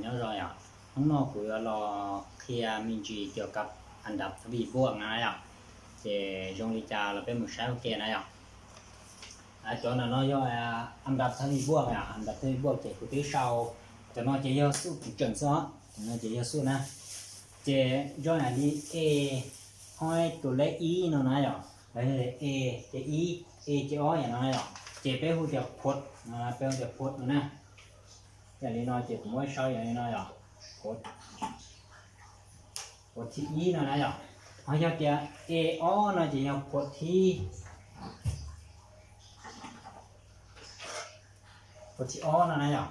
Nho rồi ạ. Hôm nay cô lo kia mình chỉ kiểu cặp anh đập thập vị buộc này ạ. Thì dùng đi trà là bên một sáu kia này ạ. À, chỗ nào nó do à, anh đập thập vị buộc này ạ. Anh đập thập vị buộc thì cô tí sau. Cho nó chỉ do suốt cũng chuẩn số. Cho nó chỉ do suốt nè. Thì do này đi e hơi tụ lệ ý nó này ạ. Đấy là e cái ý e cái ó này nó này ạ. Thì bé hút được phốt, nó bé hút được phốt nữa nè. ຢ່າງນ້ອຍໆ ເຈັບຫົວເຊົາ ຢ່າງນ້ອຍໆ ອອກ ກົດ ກົດທີ່ອີເນາະນາຍອກ ເຮົາຢາກຈະເອອໍເນາະ ຈະຍອກກົດທີ່ ກົດທີ່ອໍເນາະນາຍອກ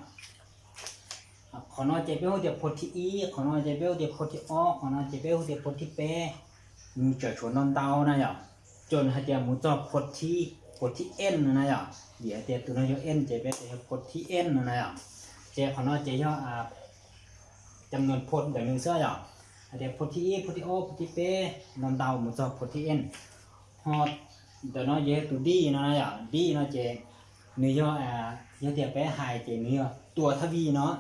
ຂໍນ້ອຍເຈັບເປັນຫົວຈະກົດທີ່ອີ ຂໍນ້ອຍເຈັບເປັນຫົວຈະກົດທີ່ອໍ ຂໍນ້ອຍເຈັບເປັນຫົວຈະກົດທີ່ແປ ງືຈະຊວນນອນເຕົານາຍອກ Chọn hạt tiền một cho cột thi, cột thi n nè nhá. Vì hạt tiền tụi nó cho n, chế bé thì cột thi n nè nhá. Chế của nó chế cho à, ຈຳນວນ cột để mình sửa nhá. Hạt tiền cột thi i, cột thi o, cột thi p, nằm đầu một cho cột thi n. Họ để nó dễ tụi đi nó nè nhá. Đi nó chế, nó cho à, hạt tiền bé hai chế nó cho tua thay vì nó.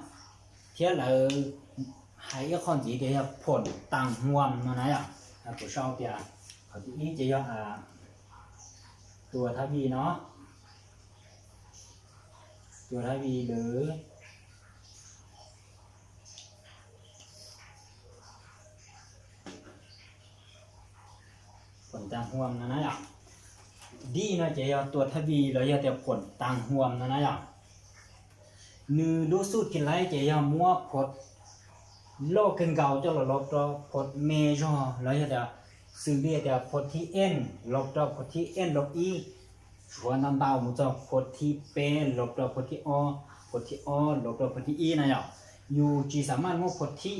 Thế là hai cái con gì thì cho cột tăng huôm nó nè nhá. À, của sau thì à, ຂໍ້ທີອີ ຈະຍ້ອນ ອາ ຕົວທະວີເນາະ ຕົວທະວີ ຫຼື ຜົນຕ່າງຮ່ວມນັ້ນນະ ດີເນາະ ຈະຍ້ອນຕົວທະວີ ແລ້ວຍ້ອນແຕ່ຜົນຕ່າງຮ່ວມນັ້ນນະ. ນື ລູກສູດກິນໄລ່ ຈະຢ່າມົວ ພົດ ໂລກຂຶ້ນເກົ່າ ຈະລົບຕໍ່ ພົດເມ ຍໍ ແລ້ວເຮັດ ສື່ເລຍ ແຕ່ພົດທີ່ ເອັນ ລົບຕໍ່ພົດທີ່ ເອັນ ລົບ ອີ ຊວນນຳເບົາ ໝູ່ຈອກ ພົດທີ່ ເປ ລົບຕໍ່ພົດທີ່ ອໍ ພົດທີ່ ອໍ ລົບຕໍ່ພົດທີ່ ອີ ນະຫຍັງ ຢູ່ ຈີ ສາມາດມົວ ພົດທີ່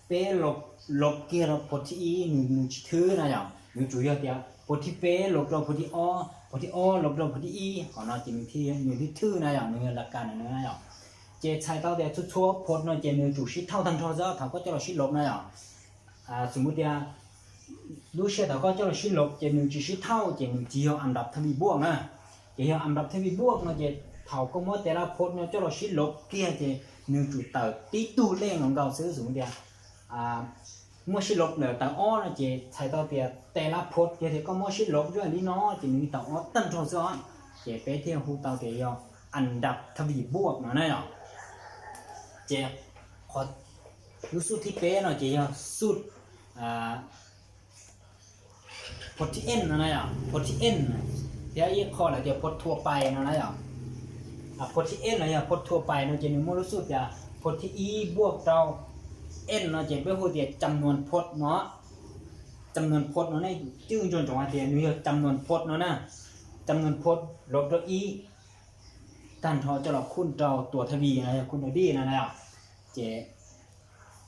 ເປ ລົບ ລົບເກຍລົບ ພົດທີ່ ອີ ໜຶ່ງ ໜຶ່ງ ຈື່ນະຫຍັງ ຢູ່ ຈູ ເຮັດ ແຕ່ພົດທີ່ ເປ ລົບຕໍ່ພົດທີ່ ອໍ ພົດທີ່ ອໍ ລົບຕໍ່ພົດທີ່ ອີ ຂອງເຮົາ ຈີ ໜຶ່ງ ທີ່ ໜຶ່ງ ຈື່ນະຫຍັງ ໜຶ່ງ ຫຼັກການ ນະຫຍັງ ເຈ ໃຊ້ເຕົາແຕ່ ທົ່ວໆ ພົດເນາະ ເຈ ໜຶ່ງ ຈູ ຊິເທົ່າ ທັງເທົ່າ ເຈົ້າ ເຂົາກໍຈະ ຊິລົບ ນະຫຍັງ ອ່າ ສົມມຸດວ່າ ລູກເຊດເຂົາກໍຈະຊິລົບ ເຈ ໜຶ່ງ ຈີ ຊິເທົ່າ ເຈ ໜຶ່ງ ຈີ ເຮົາ ອັນດັບທະວີບວກນະ ເຈ ເຮົາ ອັນດັບທະວີບວກເນາະ ເຈ ເຂົາກໍໝົດແຕ່ລະພົດເນາະ ເຈົ້າ ຊິລົບເກຍ ເຈ ໜຶ່ງ ຈູ ເຕີ ຕິດຕູເລງຂອງເຂົາ ຊື່ ສົມມຸດວ່າ ອ່າ ໝົດຊິລົບແລ້ວ ເຕີ ອໍ ນະ ເຈ ໃຊ້ເຕົາແຕ່ ແຕ່ລະພົດ ເຈ ກໍໝົດຊິລົບຢູ່ອັນນີ້ເນາະ ເຈ ໜຶ່ງ ເຕີ ອໍ ຕັນໂທຊອນ ເຈ ເປ ທີ່ຮູ້ເຕົາແຕ່ ເຮົາ ອັນດັບທະວີບວກເນາະ ນະຫຍັງ ເຈ ຂໍ ຢູ່ສູດທີເປເນາະ ເຈ ເຮົາ ສູດ ອ່າ ພົດທີ່ ເອັນ ນະຫຍັງ ພົດທີ່ ເອັນ ດຽວອີກຂໍ້ລະ ດຽວພົດທົ່ວໄປ ນະຫຍັງ ອ່າ ພົດທີ່ ເອັນ ນະຫຍັງ ພົດທົ່ວໄປເນາະ ເຈ ໜຶ່ງ ໝູ່ ຮູ້ສຶກວ່າ ພົດທີ່ ອີ ບວກເທົ່າ ເອັນ ເນາະ ເຈ ເປັນຮູ້ແຕ່ຈຳນວນພົດເນາະ ຈຳນວນພົດເນາະ ໃນຈື່ຈົນຈອງວ່າ ເດ ໜຶ່ງ ຈຳນວນພົດເນາະນະ ຈຳນວນພົດ ລົບດ້ວຍ ອີ ຕັນເທົ່າຈະລອບຄູນເທົ່າຕົວທະວີນະ ຄູນດ້ວຍ ດີ ນະຫຍັງ ເຈ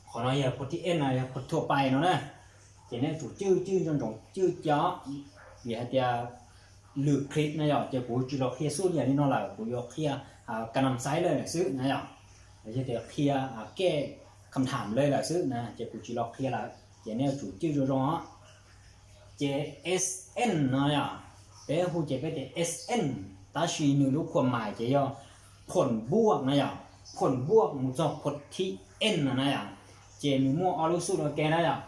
ຂໍນ້ອຍ ພົດທີ່ ເອັນ ນະ ພົດທົ່ວໄປເນາະນະ ເຈ ແນວສູດຈື່ ຈື່ຈົນຈົງຈື່ເຈາະ ເວລາເດ ຫຼື ຄລິກນະຫຍັງ ເຈ ກູ ຈີ ລອກເຄຍສູດ ຢ່າງນີ້ເນາະ ລະ ກູ ຢອກເຄຍ ອ່າ ການນຳໃຊ້ເລີຍນະ ຊື່ ນະຫຍັງ ເຈ ເຄຍ ອ່າ ແກ້ຄຳຖາມເລີຍລະ ຊື່ ນະ ເຈ ກູ ຈີ ລອກເຄຍລະ ເຈ ແນວສູດຈື່ຈົນຈົງ ເຈ ເອັສ ເອັນ ເນາະ ເປັນຮູ້ ເຈ ເປັນ ເອັສ ເອັນ ຕາຊີ ໜຶ່ງ ຮູ້ຄວາມໝາຍ ເຈ ຢ່ອ ຜົນບວກ ນະຫຍັງ ຜົນບວກ ໝູ່ຈອກ ພົດທີ່ ເອັນ ນະຫຍັງ ເຈ ມີໝວກ ເອົາ ຮູ້ສຶກ ໂອເຄ ນະຫຍັງ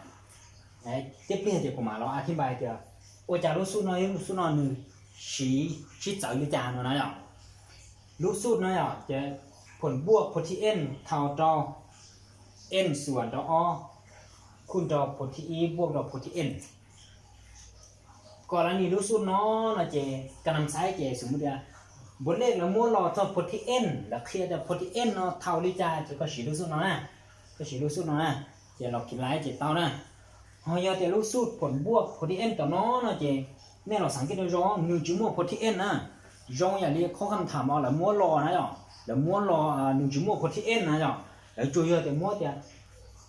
ເຈັບເລີຍ ເຈ ຜົມມາລອງອະທິບາຍເທື່ອ ໂອຈາ ຮູ້ສຶກ ເນາະ ຮູ້ສຶກ ເນາະ ໜຶ່ງ ຊີ ຊີ ເຈີ ຫຼື ຈາ ເນາະ ນະຫຍັງ ຮູ້ສຶກ ນະຫຍັງ ເຈ ຜົນບວກ ພົດທີ່ ເອັນ ເທົ່າຕໍ່ ເອັນ ສ່ວນຕໍ່ ອໍ ຄູນຕໍ່ ພົດທີ່ ອີ ບວກຕໍ່ ພົດທີ່ ເອັນ ກໍລະນີ ຮູ້ສຶກ ເນາະ ເນາະ ເຈ ການນຳໃຊ້ ເຈ ສົມມຸດວ່າ ບົດເລກລະມົວລໍຈອກ ພົດທີ່ ເອັນ ລະເຄຍແຕ່ ພົດທີ່ ເອັນ ເນາະ ເທົ່າ ຫຼື ຈາ ເຈ ກໍຊິ ຮູ້ສຶກ ເນາະນະ ກໍຊິ ຮູ້ສຶກ ເນາະນະ ເຈ ລອກກິນໄລ່ ເຈ ເຕົ້ານະ ເຮົາຢາກຈະຮູ້ສຶກ ຜົນບວກ ພົດທີ່ ເອັນ ຕໍ່ ເນາະ ເນາະ ເຈ ແມ່ນລອກສັງເກດດູ ໜຶ່ງ ຈີ ມົວ ພົດທີ່ ເອັນ ນະ ຢອງຢ່າລຽກຂໍ້ຄຳຖາມເອົາ ລະມົວລໍ ນະຫຍັງ ລະມົວລໍ ອ່າ ໜຶ່ງ ຈີ ມົວ ພົດທີ່ ເອັນ ນະຫຍັງ ລະ ຈູ ຢາກແຕ່ມົວແຕ່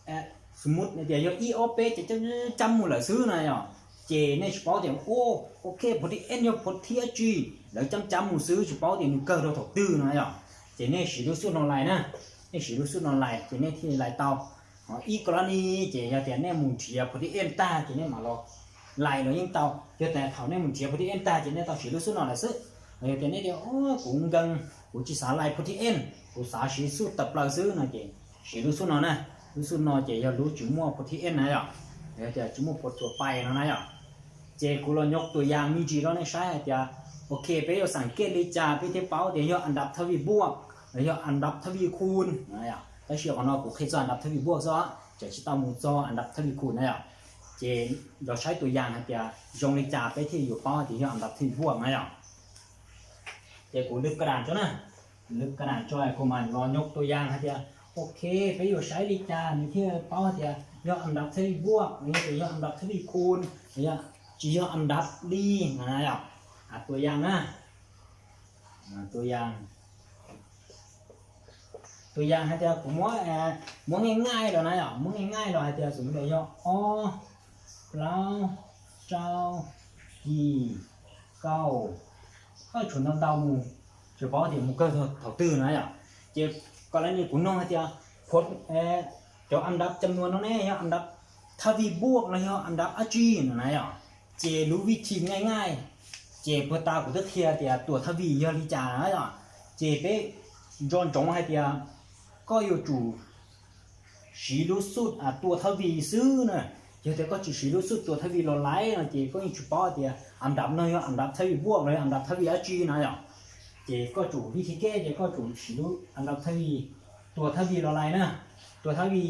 ເອີ ສົມມຸດ ນະ ຈະ ອີ ໂອ ເປ ຈະ ຈຳ ຈຳໝູ່ລະ ຊື່ ນະຫຍັງ ເຈ ເນ ຊິເປົາແຕ່ ໂອ ໂອເຄ ພົດທີ່ ເອັນ ຢາກ ພົດທີ່ ຈີ ລະ ຈຳ ຈຳໝູ່ ຊື່ ຊິເປົາແຕ່ ໜຶ່ງ ເກີ ໂດ ຖອກ ຕື້ ນະຫຍັງ ເຈ ເນ ຊິ ຮູ້ສຶກ ນອນໄລ ນະ ເນ ຊິ ຮູ້ສຶກ ນອນໄລ ເຈ ເນ ທີ່ໄລເຕົ້າ ອີກກໍລະນີ ເຈ ຢາກແຕ່ ເນ ໝູນ ເທຍ ໂພທີ ເອັນ ຕາ ເຈ ເນ ມາລອ ໄລ ລະ ຍິງເຕົ້າ ຢາກແຕ່ ເຂົາ ເນ ໝູນ ເທຍ ໂພທີ ເອັນ ຕາ ເຈ ເນ ເຕົ້າ ຊິ ຮູ້ສຶກ ນອນໄລ ຊື່ ຢາກແຕ່ ເນ ດຽວ ໂອ ກຸງກັງ ກູຈີສາໄລ່ໂປຣຕີເອັນ ກູສາສີສູດຕະເປີຊື່ນະເຈ ສີລູກສູດນໍນະ ລູກສູດນໍເຈ ຢາລູກຈີມົວໂປຣຕີເອັນນະຢາ ເດ ຈີມົວໂປຣຕີໄປນໍນະຢາ ເຈ ກູລອງຍົກຕົວຢ່າງມີຈີລອງໃນໃຊ້ເດ ໂອເຄ ເປັນຢາສັງເກດລີຈາ ເປັນເທເປົາເດ ຢາອັນດັບທະວີບວກ ແລະ ຢາອັນດັບທະວີຄູນນະຢາ ແຕ່ເຊື່ອຂອງນໍ ກູເຄຍຈອຍອັນດັບທະວີບວກຊະ ຈາກຊິຕາມມູຈໍອັນດັບທະວີຄູນນະຢາ ເຈ ລອງໃຊ້ຕົວຢ່າງເດ ຢອງລີຈາ ເປັນເທຢູ່ເປົາເດ ຢາອັນດັບທະວີບວກນະຢາ ເຈ ກູລຶບກະດານຈອຍນະ ລຶບກະດານຈອຍ ກູມາລອຍົກຕົວຢ່າງໃຫ້ເດ ໂອເຄ ໄປຢູ່ໃຊ້ລີຈາ ມີທີ່ເປົ້າໃຫ້ເດ ຢອກອັນດັບທະວີບວກ ນີ້ເດ ຢອກອັນດັບທະວີຄູນ ຢອກ ຈີຢອກອັນດັບລີນະ ອາ ຕົວຢ່າງນະ ອາ ຕົວຢ່າງ ຕົວຢ່າງໃຫ້ເດ ກູມົວ ເອີ ມົວງ່າຍໆດອກນະ ຢອກ ມົວງ່າຍໆດອກໃຫ້ເດ ສົມມຸດຢອກ ອໍ ເປົາ ເຈົ້າ ກີ ເກົ້າ ເກົ້າ ຊົນດາວມູ ສະເພາະທີ່ໝູ່ເກີດເທົ່າຕື່ນນະ ເຈັບກໍລະນີກູນ້ອງເຈ ພົດ ເອີ ເຈົ້າອັນດັບຈຳນວນເນາະແນ່ ອັນດັບທະວີບວກ ແລ້ວອັນດັບອາຈີນນະ ເຈ ຮູ້ວິທີງ່າຍໆ ເຈ ເພື່ອຕາກູເຕີເຄຍເຕຍ ຕົວທະວີເຍອລິຈານະ ເຈ ເປຍ້ອນຈົງໃຫ້ເຕຍ ກໍຢູ່ຈູ ສີລູກສຸດ ອາ ຕົວທະວີຊື່ນະ ເຈ ແຕ່ກໍຈີສີລູກສຸດຕົວທະວີລໍໄລນະ ເຈ ກໍຍັງຈູປ້ອເຕຍ ອັນດັບນ້ອຍ ອັນດັບທະວີບວກເລີຍ ອັນດັບທະວີອາຈີນະ ເຈ ກໍຈູວິທີແກ້ ເຈ ກໍຈູສີລູກ ອັນດັບທະວີ ຕົວທະວີລໍໄລນະ ຕົວທະວີ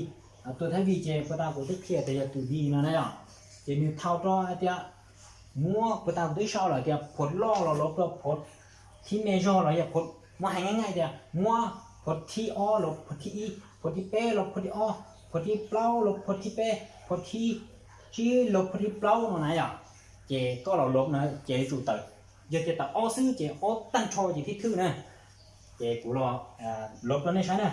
ອາ ຕົວທະວີ ເຈ ເພື່ອຕາກູເຕີເຄຍເຕຍ ຕົວດີນະ ເຈ ມີເທົ່າຕໍ່ເຕຍ ມົວ ເພື່ອຕາກູເຕີເຊົາລະ ເຕຍ ພົດລໍລະ ລົບກັບພົດ ທີ່ແມ່ຢໍລະ ຢ່າພົດ ມົວໃຫ້ງ່າຍໆເດ ມົວ ພົດທີ່ອໍ ລົບພົດທີ່ອີ ພົດທີ່ແປ ລົບພົດທີ່ອໍ ພົດທີ່ເປົາ ລົບພົດທີ່ແປ ພົດທີ່ຈີ ລົບພົດທີ່ເປົາເນາະນາຍາ ເຈ ກໍລາວລົບນະ ເຈ ຈູເຕີ ເຢ ເຈ ຕາອໍ ຊື່ ເຈ ອໍ ຕັນຊໍ ເຈ ທີ່ຖືນະ ເຈ ກູລາ ເອີ ລົບລະໃນຊະນະ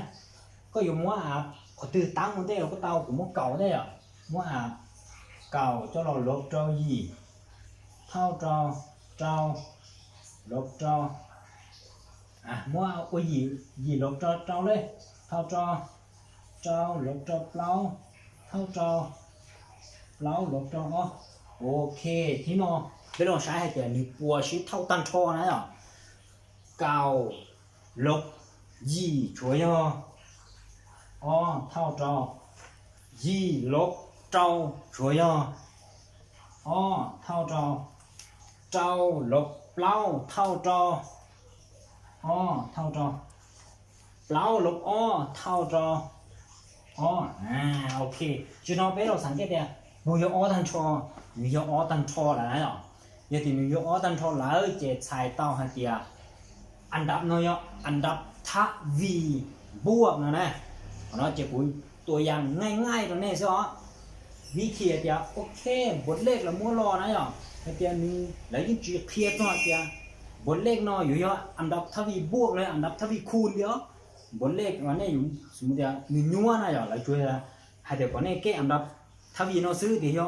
ກໍຢູ່ມົວ ອາ ຂໍຕື່ຕັ້ງມັນເດ ລາວກໍເຕົາ ກູມົວເກົາເດ ມົວ ອາ ເກົາ ຈະລາວລົບເຈົ້າ ຢີ ເທົ່າເຈົ້າ ເຈົ້າ ລົບເຈົ້າ ອາ ມົວເອົາ ໂອ ຢີ ຢີລົບເຈົ້າ ເຈົ້າເລີຍ ເທົ່າເຈົ້າ ເຈົ້າ ລົບເຈົ້າ ເປົາ ເທົ່າເຈົ້າ ເປົາ ລົບເຈົ້າ ອໍ ໂອເຄ ທີ່ນໍ ໄປລອງໃຊ້ໃຫ້ແກ່ໜຶ່ງປົວຊິເທົ່າຕັນຊໍນະ ເກົ້າ ລົບ ຢີ ສວຍ ອໍ ເທົ່າເຈົ້າ ຢີ ລົບ ເຈົ້າ ສວຍ ອໍ ເທົ່າເຈົ້າ ເຈົ້າ ລົບ ເປົາ ເທົ່າເຈົ້າ ອໍ ເທົ່າເຈົ້າ ເປົາ ລົບ ອໍ ເທົ່າເຈົ້າ ອໍ ອາ ໂອເຄ ຈຸດນອນເປັນ ເຮົາສັງເກດແຕ່ ໜູຢໍ ອໍ ຕັນຊໍ ໜູຢໍ ອໍ ຕັນຊໍ ລະນະ ເນາະ ຍາຕິໜູຢໍ ອໍ ຕັນຊໍ ລະ ເອີ ເຈ ຊາຍເຕົ້າ ຮາເຕຍ ອັນດັບ ເນາະ ອັນດັບທະວີບວກ ນະນະ ເນາະ ເຈ ກູຕົວຢ່າງງ່າຍໆ ຕົວນີ້ເສຍ ວິທີ ເຈ ໂອເຄ ບົດເລກລະມົວລໍ ນະ ເນາະ ຮາເຕຍ ໜຶ່ງ ລະຍິ່ງຈີເຄຍ ເນາະ ເຈ ບົດເລກ ເນາະ ຢູ່ ເນາະ ອັນດັບທະວີບວກ ເລີຍ ອັນດັບທະວີຄູນ ດຽວ ບົດເລກ ອັນນີ້ຢູ່ ສົມມຸດວ່າ ໜຶ່ງ ຍວນ ນະ ເນາະ ລະຊ່ວຍ ໃຫ້ແຕ່ກ່ອນນີ້ແກ້ອັນດັບທະວີນໍຊື່ ເດຍ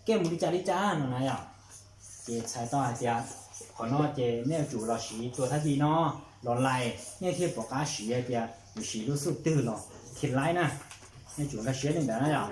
ແກ້ໝູລິຈາລິຈາ ນະນາຍາ ເຈ ສາຍຕໍ່ ເຈ ຂໍນອ ເຈ ແນວຈູລາສີຕົວທະວີນໍ ລໍໄລ ແນວທຽບປອກກາສີ ເຈ ຢູ່ສີລູກສຸດຕື່ນລໍ ຄິດໄລນະ ແນວຈູລາສີໜຶ່ງແບບນະຍາ